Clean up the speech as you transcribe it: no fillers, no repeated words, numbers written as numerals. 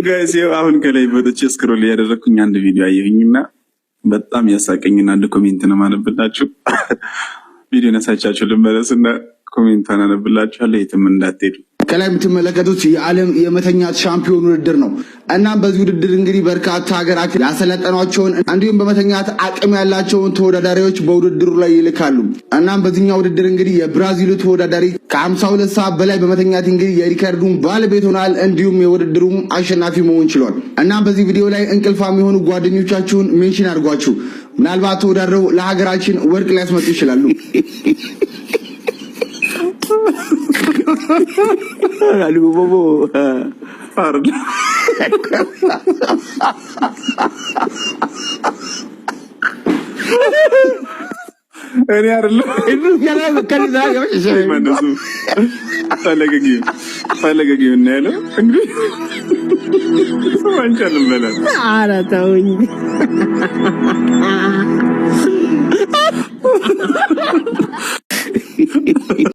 Guys፣ ይኸው አሁን ከላይ ወጥቼ scroll እያደረግኩኝ አንድ ቪዲዮ አየሁኝና በጣም ያሳቀኝና አንድ comment ነው ማነብላችሁ። ቪዲዮ ነሳቻችሁ ልመለስና comment አነብላችኋለሁ። የትም እንዳትሄዱ። ከላይ የምትመለከቱት የዓለም የመተኛት ሻምፒዮን ውድድር ነው። እናም በዚህ ውድድር እንግዲህ በርካታ ሀገራት ያሰለጠኗቸውን እንዲሁም በመተኛት አቅም ያላቸውን ተወዳዳሪዎች በውድድሩ ላይ ይልካሉ። እናም በዚህኛው ውድድር እንግዲህ የብራዚሉ ተወዳዳሪ ከ52 ሰዓት በላይ በመተኛት እንግዲህ የሪከርዱን ባለቤት ሆኗል። እንዲሁም የውድድሩም አሸናፊ መሆን ችሏል። እናም በዚህ ቪዲዮ ላይ እንቅልፋም የሆኑ ጓደኞቻችሁን mention አድርጓችሁ ምናልባት ተወዳድረው ለሀገራችን ወርቅ ሊያስመጡ ይችላሉ። እኔ አይደለም ፈለገ እና ያለው እንግዲህ ዋንጫ ልንበላ። ኧረ ተውኝ።